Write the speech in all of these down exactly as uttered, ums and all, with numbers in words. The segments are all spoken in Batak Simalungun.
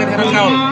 Mantap.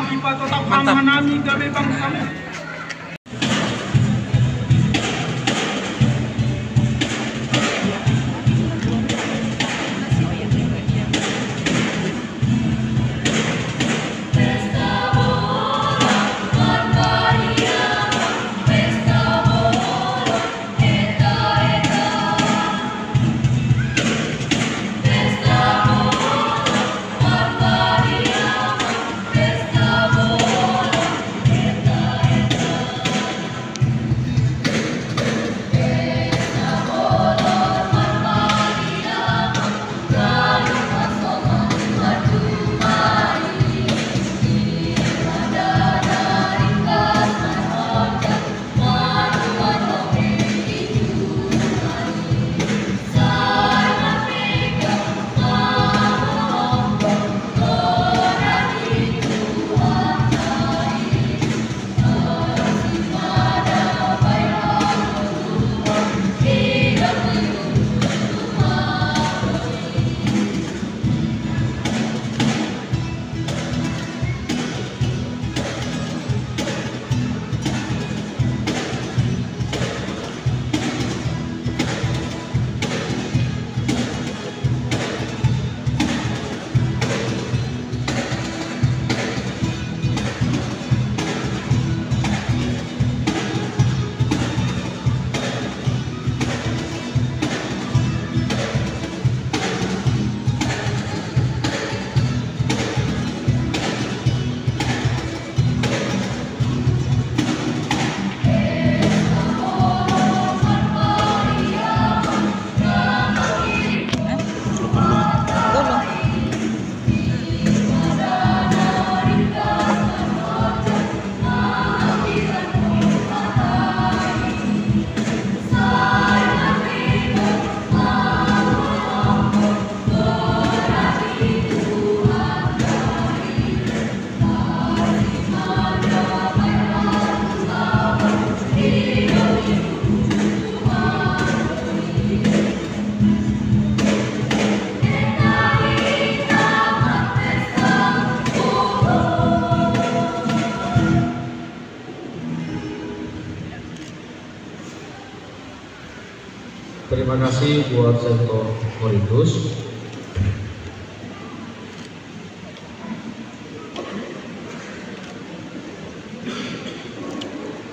Terima kasih buat sektor Korintus.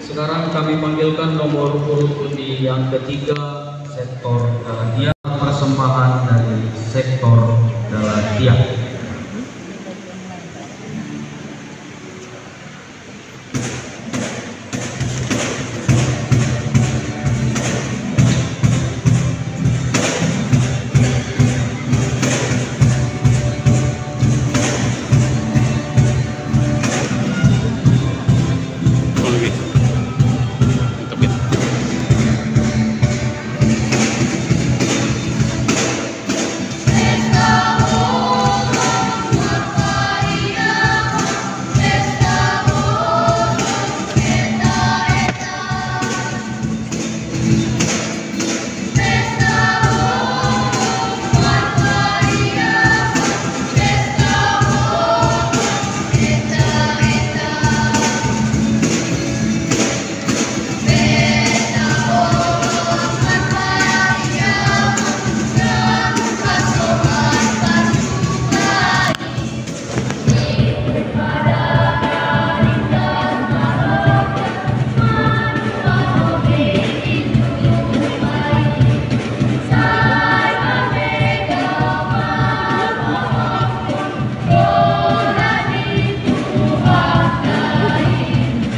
Sekarang kami panggilkan nomor urut undi yang ketiga, sektor Galatia, persembahan dari sektor Galatia.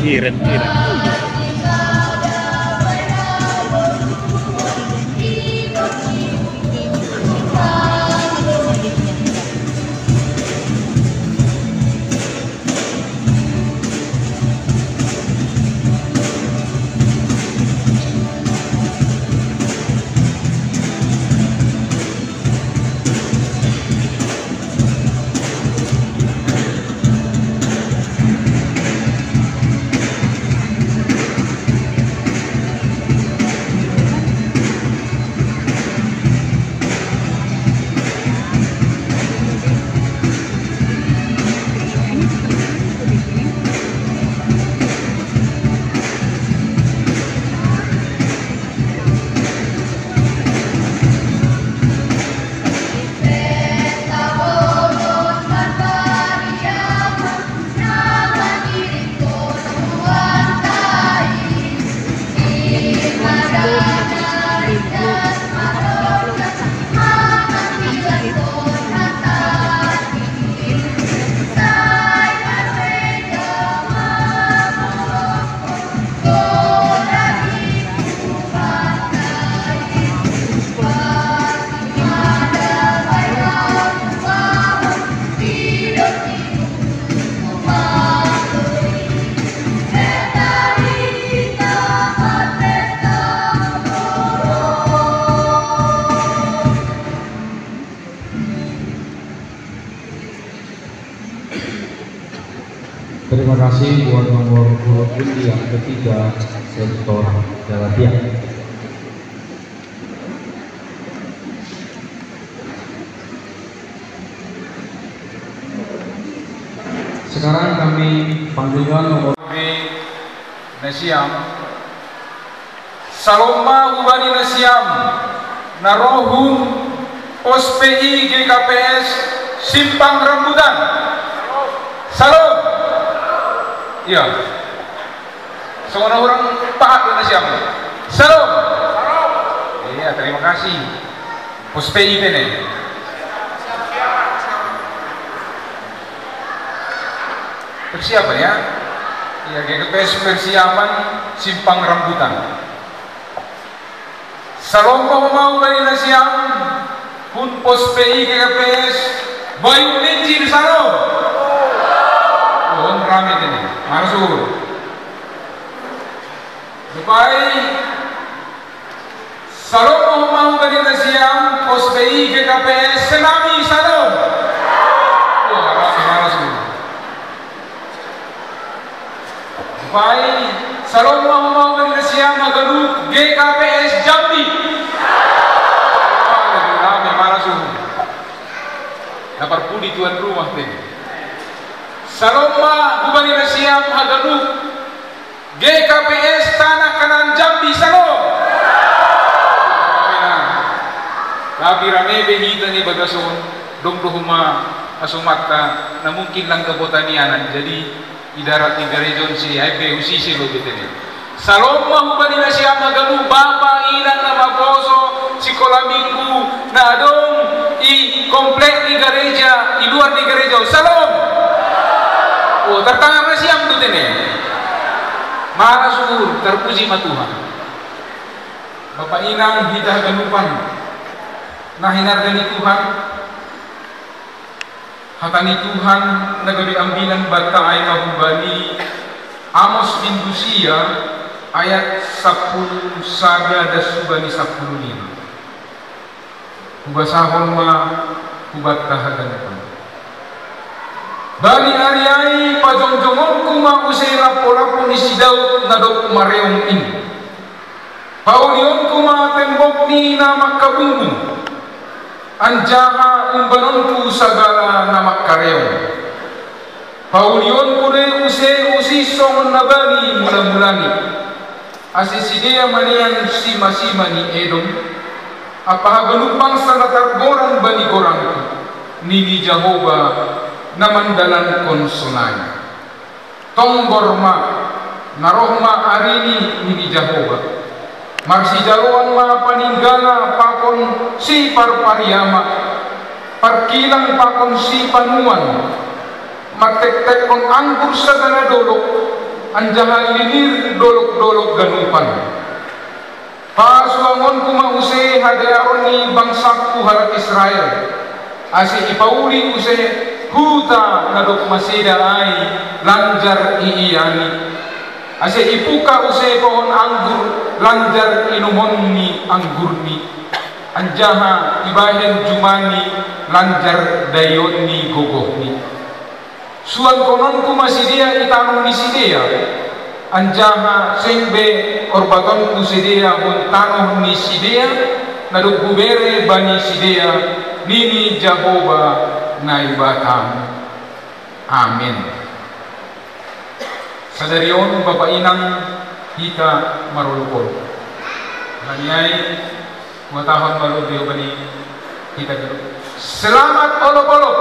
Iren, iren. Terima kasih buat nomor urut undi yang ketiga, sektor Galatia. Sekarang kami panggilkan nomor Nasiam. Salom ma hubani nasiam na ro hun pos P I G K P S Simpang Rambutan. Salom. Iya. Songon na hurang pahat do nasiam. Salom. Iya, terima kasih. Pos P I P ne. Persiapan ya. Iya, G K P S persiapan Simpang Rambutan. Salom ma homa hubani nasiam hun pos P I G K P S Bayun Lincir, salom. Oh, rame ini. Mana suhur? Dupai. Salom ma homa hubani nasiam pos P I G K P S Senami, salom. Wah, rame, mana suhur? Dupai. Salom ma homa hubani nasiam haganup G K P S Jambi. Wah, rame, mana suhur? Lapar pudi tuan rumah tadi. Salom ma hubani nasiam haganup G K P S Tanah Kanaan Jambi, salom. Tapi rame be hita ni bagason, dong do homa asomanta na mungkin langka botanianan, jadi i darat ni gareja on si ai pe husise lo betene. Salom ma hubani nasiam haganup bapa inang na maposo sikola minggu na adong i komplek ni gareja, i luar ni gareja on. Salom. Oh, tartangar nasiam do tene. Mana suhur, tarpuji ma Tuhan. Bapa inang hita haganupan na hinarga ni Tuhan. Hata ni Tuhan na gabe ambilan banta ai ma hubani Amos bindu sia ayat sampulu sada das hubani sampulu lima. Hubasahon ma hubanta haganupan. Bani ari ai pajongjongonku ma use lampolampo ni si Daud na dob mareong in. Paulionku ma tembokni na mangkabungbung, anjaha umbanonku sagala na mangkareong. Paulionku do use usih songon na bani mulamulani, ase sidea manean simasima ni Edom, ampa haganup bangsa na targoran bani gorangku, nini Jahowa na mandalankon sonai. Tonggor ma, na roh ma arini, nini Jahowa. Marsijaloan ma paninggala pakon siparpariama, parkilang pakon sipanuan, mantektekkon anggur sagala dolok, anjaha linir dolokdolok ganupan. Pasuangonku ma use hadearon ni bangsangku halak Israel, ase ipauli use huta na dob maseda ai lanjar iiani, ase ipuka use pohon anggur lanjar inumon ni anggurni, anjaha ibahen jumani lanjar daion ni gogohni. Suankononku ma sidea i tanoh ni sidea, anjaha seng be orbatonku sidea hun tanoh ni sidea, na dob hubere bani sidea, nini Jahowa Naibatam. Amen. Sadari on bapa inang hita marolopolop. Naniai Huhatahon ma lobi hubani hita ganup. Selamat olopolop.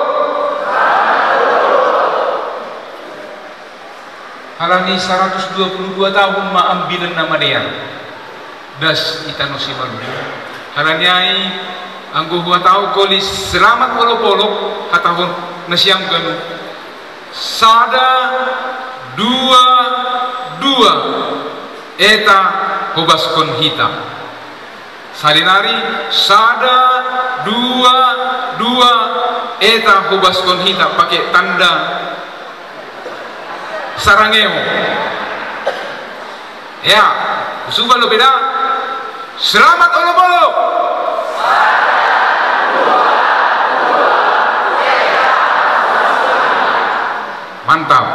Halani saratus dua puluh dua tahun ma ambilan na madear. Das i tano Simalungun. Halani ai anggo huhatahon holi selamat olopolop, hatahon nasiam ganup. Sada, dua, dua. Eta hobaskon hita. Salinari, sada, dua, dua. Eta hobaskon hita pake tanda sarangeo. Ya, husuba lo beda. Selamat olopolop. Mantap.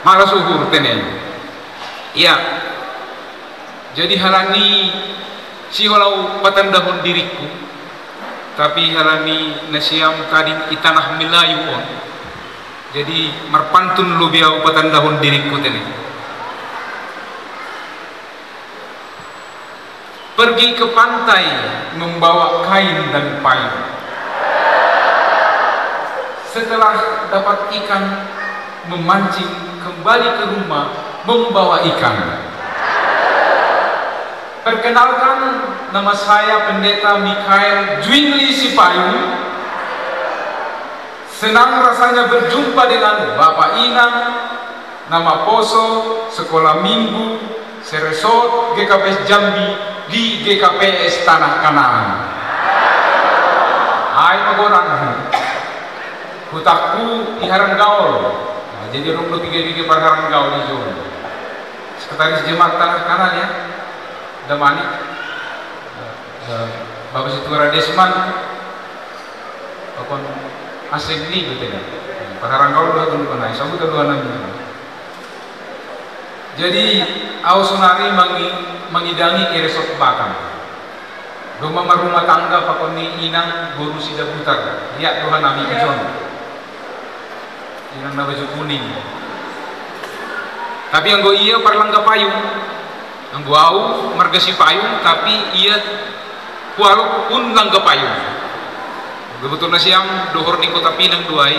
Malas uhur tene. Iya. Jadi halani sihol au patandahon diriku, tapi halani nasiam tading i tanah Melayu on. Jadi marpantun lobi au patandahon diriku tene. Pergi ke pantai membawa kain dan payung. Setelah dapat ikan, memancing kembali ke rumah membawa ikan. Perkenalkan, nama saya Pendeta Mikael Juinli Sipayung. Senang rasanya berjumpa dengan Bapak Inang, nama poso, sekolah minggu, seresort, G K P S Jambi, di G K P S Tanah Kanaan. Ai magorang. Hutakku i Haranggaol. Nah, jadi rong do piga-piga par Haranggaol di John. Sekretaris Jemaat Tanah Kanaan ya. Damani. Eh, Bapak Situa Radesman. Pakon asing ni betul ya. Par Haranggaol dua tahun pernah. Sabu tahun dua enam. Jadi, au sonari mangi-, mangidangi i resort Batam. Domma marumah tangga pakon ni inang boru Sidabutar. Lihat doha nami ijon. Inang na baju kuning. Tapi anggo ia par Langga Payung. Anggo au marga Sipayung, tapi ia kualuk pun Langga Payung. Kebetulan siam dohor ni Kota Pinang do ai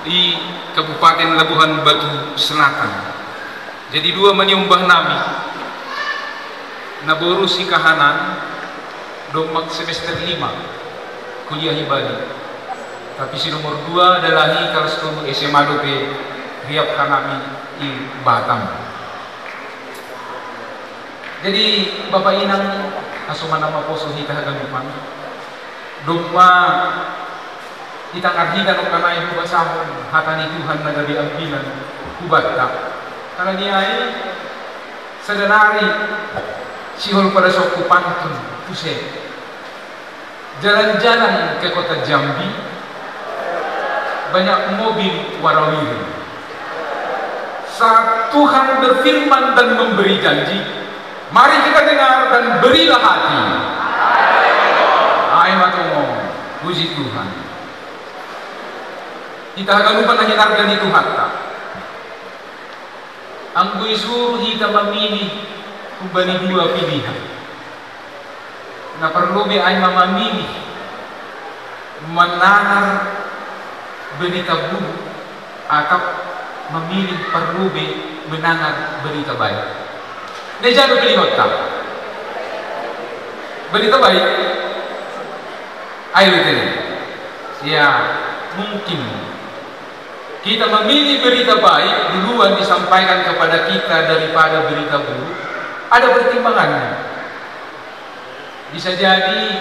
i Kabupaten Labuhan Batu Selatan. Jadi dua ma niombah nami. Na boru si kahanan, dommak semester lima, kuliah i Bali. Tapi si nomor dua adalah i kelas tolu S M A dope, riap hanami i Batam. Jadi Bapak Inang, aso ma na maposo hita haganupan. Domma itangar hita nongkanai hubasahon hata ni Tuhan na gabe ambilan hubanta. Karena ni ai, sadanari sihol pada sokku pantun, use. Jalan-jalan ke kota Jambi, banyak mobil warawiri. Saat Tuhan berfirman dan memberi janji, mari kita dengar dan berilah hati. Ai matongon, puji Tuhan. Hita haganupan na hinarga ni Tuhanta. Anggo isuru hita mamilih humbani dua pilihan. Na parlobe ai ma mamilih manangar berita buruk atap mamilih parlobe manangar berita baik. Na ija do pilihonta? Berita baik. Ayo tene. Ya, mungkin kita memilih berita baik duluan disampaikan kepada kita daripada berita buruk, ada pertimbangannya. Bisa jadi,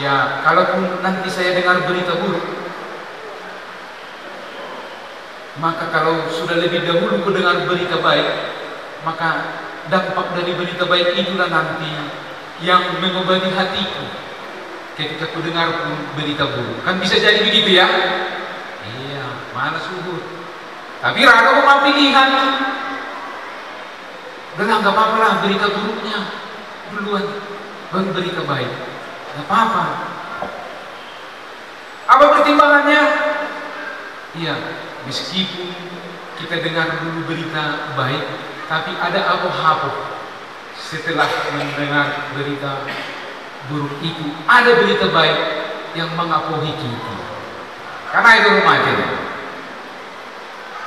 ya, kalaupun nanti saya dengar berita buruk, maka kalau sudah lebih dahulu kudengar berita baik, maka dampak dari berita baik itulah nanti yang mengobati hatiku ketika kudengar pun berita buruk. Kan bisa jadi begitu ya? Iya, mana suhut. Tapi rada mau pilihan. Udah lah, nggak apa-apa lah berita buruknya duluan, baru berita baik. Nggak apa-apa. Apa pertimbangannya? Iya, meskipun kita dengar dulu berita baik, tapi ada apoh-apoh setelah mendengar berita buruk itu. Ada berita baik yang mengapohi kita. Karena itu rumah aja.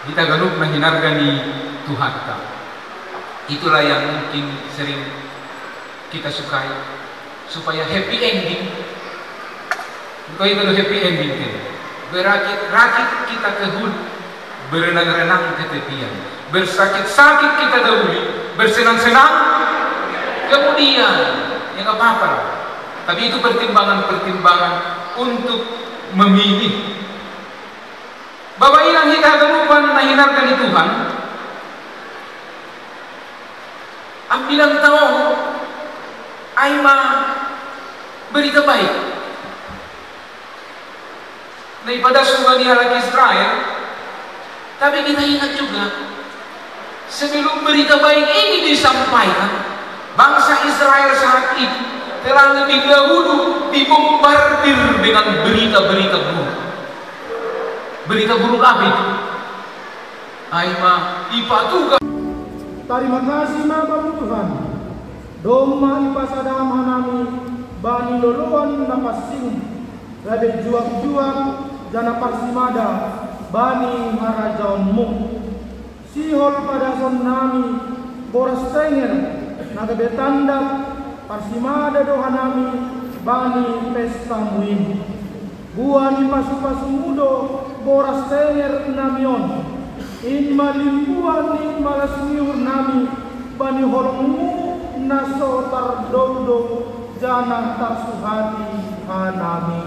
Hita ganup na hinarga ni Tuhanta. Itulah yang mungkin sering kita sukai, supaya happy ending. Engkau itu happy ending kan? Berakit-rakit kita ke hulu, berenang-renang ke tepian. Bersakit-sakit kita dahulu, bersenang-senang kemudian. Ya nggak apa-apa lah. Tapi itu pertimbangan-pertimbangan untuk memilih. Bapak Inang, hita haganupan na hinarga ni Tuhan, ambilan taon ai ma berita baik na ipadas hubani halak Israel. Tapi kita ingat juga, Sebelum berita baik ini disampaikan, bangsa Israel saat itu telah lebih dahulu dibombardir dengan berita-berita buruk. Berita buruk apa itu? Ai ma ipatuga. Tarima kasi ma ba Tuhan. Domma ipasadam hanami bani loloan na pansing, gabe juak-juak janah parsimada bani harajaonmu. Sihol padason nami boras tenger na gabe tanda parsimada do hanami bani pestamu in. Buah ni pasu-pasumu do boras tenger nami on. In ma limbuan ni malas ni uhur nami bani holongmu na so tardouh-douh janah tarsuhati hanami.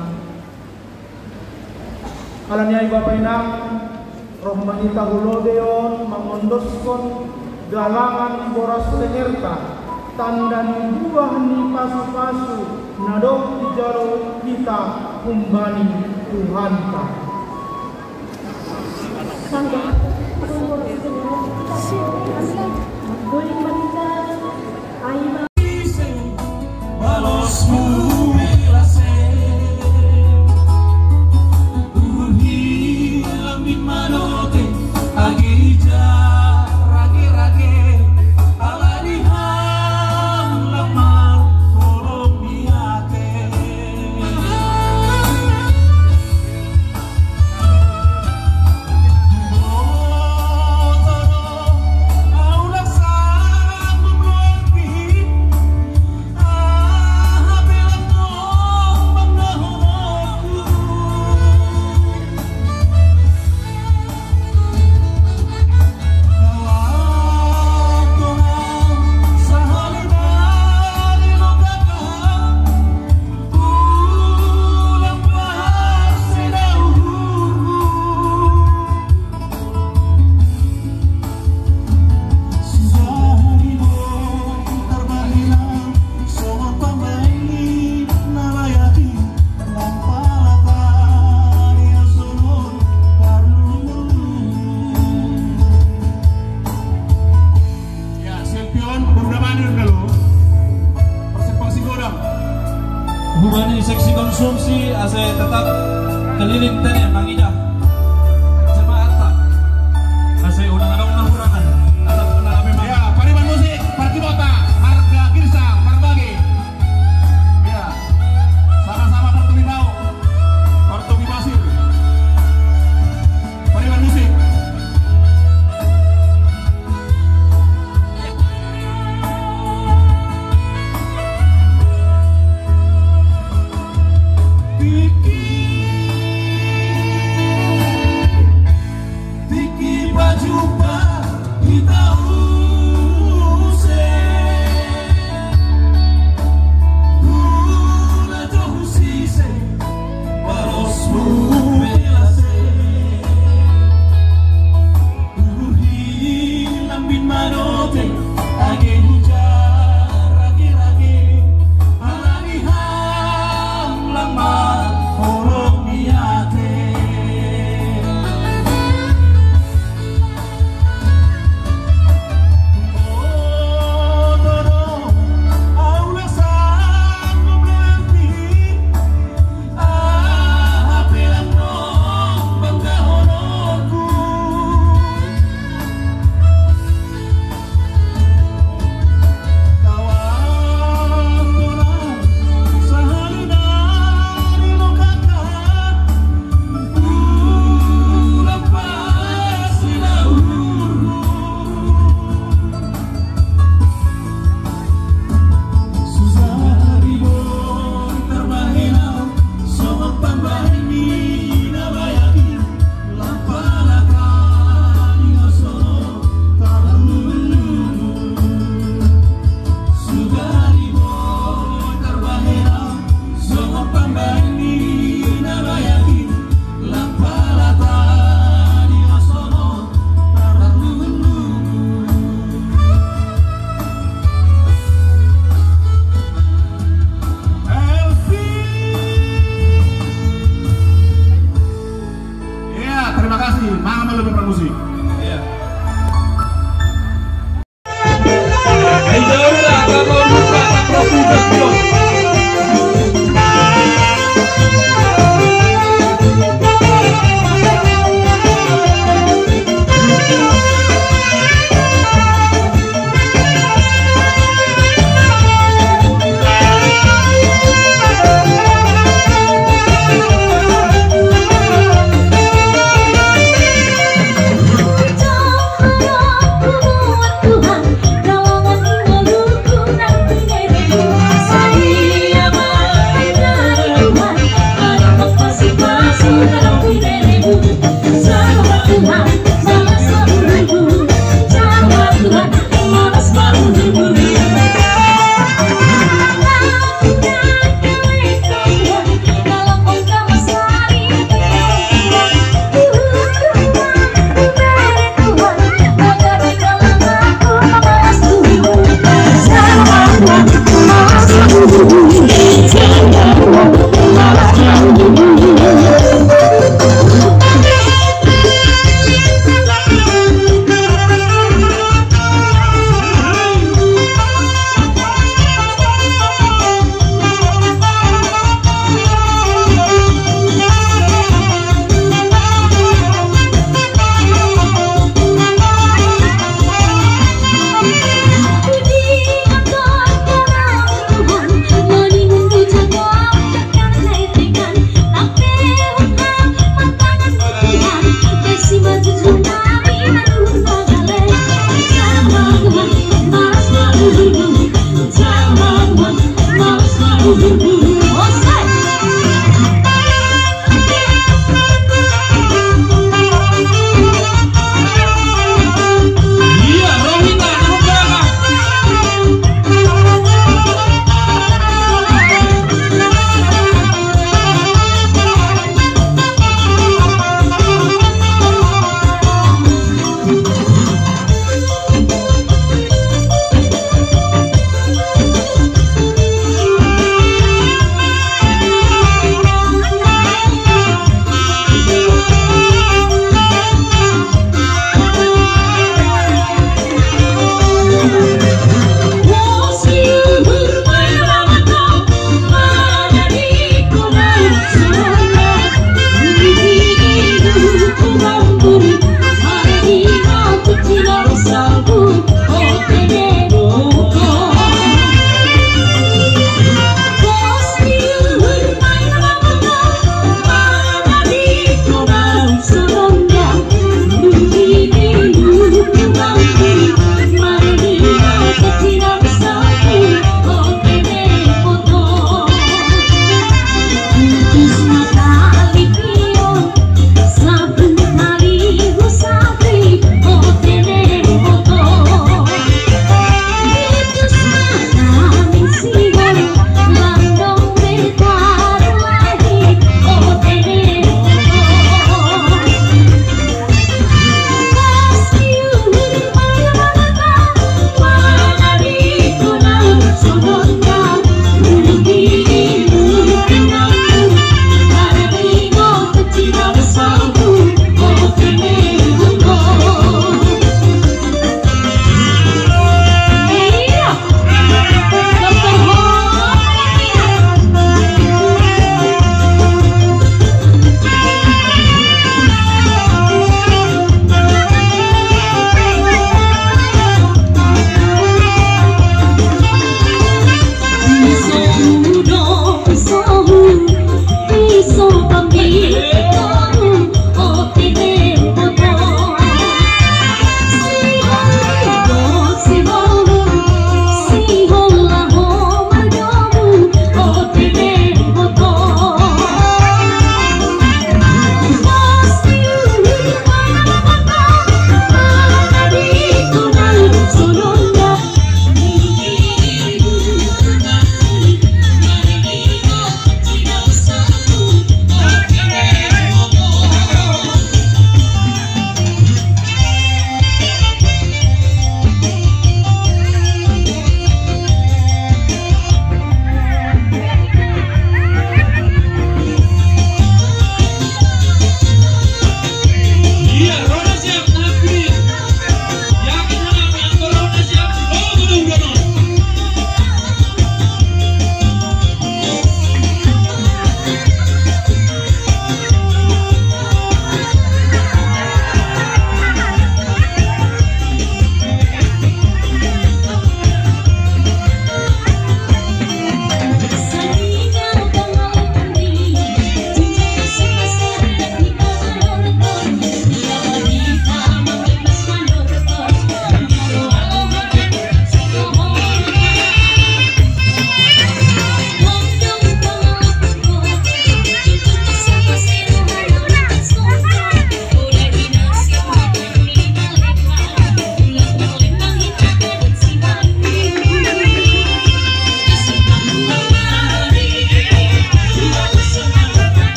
Halani ai Bapa inang, roh ma hita hu lobei on mangondoskon galangan boras tengerta, tanda ni buah ni pasu-pasu na dob dijalo hita humbani Tuhanta. Sanggah, sumur, sumur, sumur, sumur, sumur, sumur, sumur, sumur, sumur, sumur, sumur, Ya, Silpion, Bunda Manir dulu. Persepang Sigodang. Hubani seksi konsumsi ase tetap keliling tene mangidah jemaat ase unang adong na hurangan. Tetap kena memang. Ya, Pariban Musik, Parkibota, Harga Girsa, Parbagi. Ya, sama-sama Partobi Bau, Partobi Basir. Pariban Musik.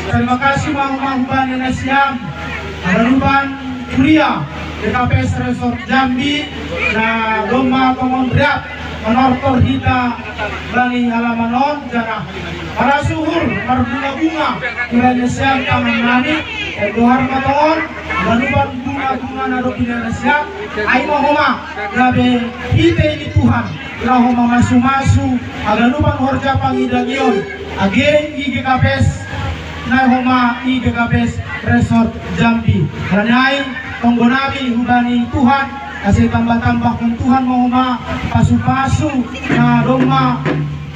Tarima kasih ma homa hubani nasiam haganupan kuria D K P S Resort Jambi na domma tongon rap manortor hita bani halaman on, janah marasi uhur marbunga-bunga hubani nasiam tangan nami. Andohar ma tongon haganupan bunga-bunga na dob binahen nasiam, ai ma homa gabe hitei ni Tuhan laho mamasu-masu haganupan horja pangidangion age i D K P S na homa i D K P S Resort Jambi. Alani ai tonggo nami hubani Tuhan, ase tambah-tambahkon Tuhan ma homa pasu-pasu na domma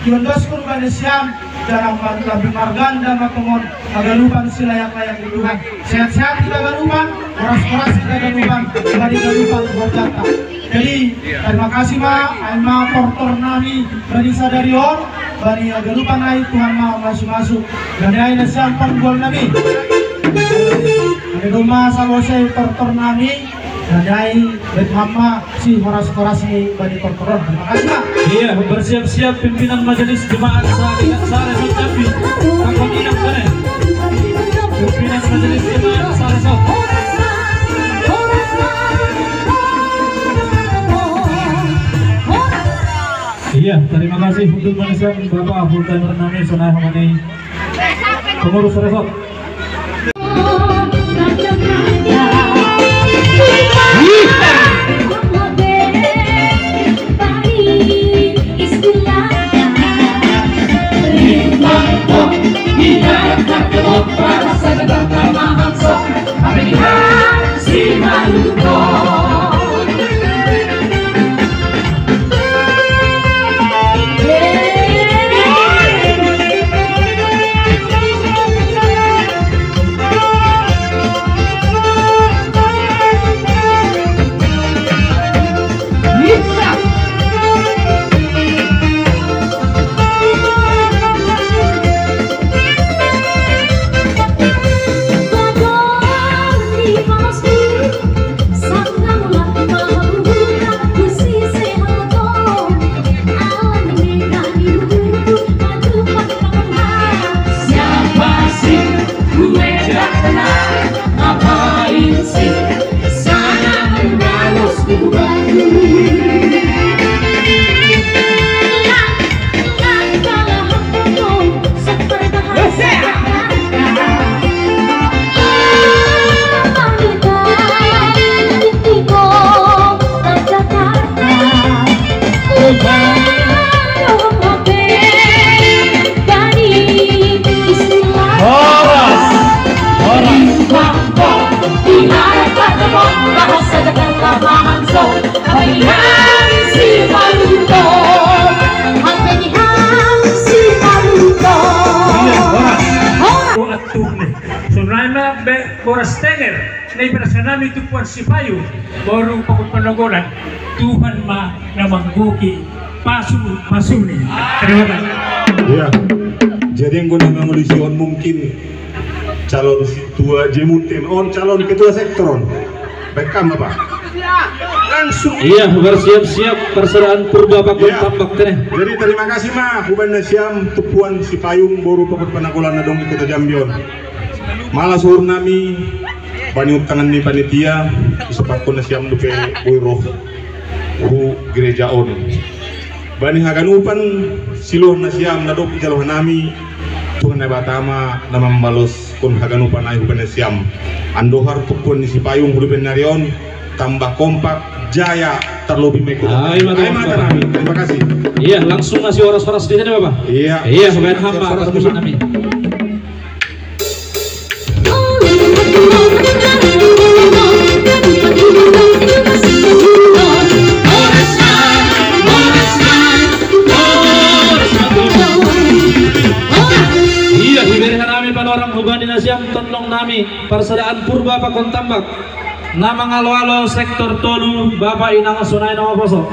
iondoskon hubani nasiam, janah ma-, lebih marganda ma tongon haganupan silayak-layak ni Tuhan. Sehat-sehat hita haganupan, horas-horas hita haganupan bani haganupan horjanta. Jadi, tarima kasih ma, ai ma tortor nami bani sadari on, bani haganupan ai Tuhan ma masu-masu. Jadi ai nasiam panggual nami. Jadi domma salose tortor nami, jadi ai bet hamma si horas-horas ni bani tortor on. Tarima kasih ma. Iya, bersiap-siap pimpinan majelis jemaat sa-, sa-, Resort Jambi. Takut inang mana? Pimpinan majelis jemaat sa-, Resort. Iya, terima kasih untuk manesan Bapak full timer nami sonai homa ni pengurus resort. Horas, horas. Iya, horas. Horas. Sonai ma be boras tenger na iberasa nami tumpuan sipayung boru Pakon Panagolan, Tuhan ma na manggohi pasu-pasuni. Terima kasih. Iya. Jadi anggo na mangulisi on mungkin calon sintua jemunten on, calon ketua sektor on. Baik, kam apa? Langsung. Iya, bersiap-siap perseraan purba pakon tambak tene. Jadi terima kasih ma hubani nasiam tumpuan sipayung boru Pakon Panagolan na adong di Kota Jambi on. Malas uhur nami bani undangan ni panitia, disepatkon nasiam dope boi roh hu gereja on. Bani haganupan siluah nasiam na dob ijalo hanami, Tuhan Naibata ma na mambaloskon haganupan ai hubani nasiam. Andohar tumpuan ni sipayung hu dope nari on, tambah kompak, jaya, tarlobi ma i Kota Jambi. Ai ma tutu. Terima kasih. Iya, langsung nasi horas-horas di sana, Bapak. Iya. Iya, hubani ham ma, horas-horas nami. Iya, ibere hanami panorang hubani nasiam tondong nami, parsadaan purba pakon tambak. Na mangalo-alo sektor tolu, Bapak Inang sonai na maposo.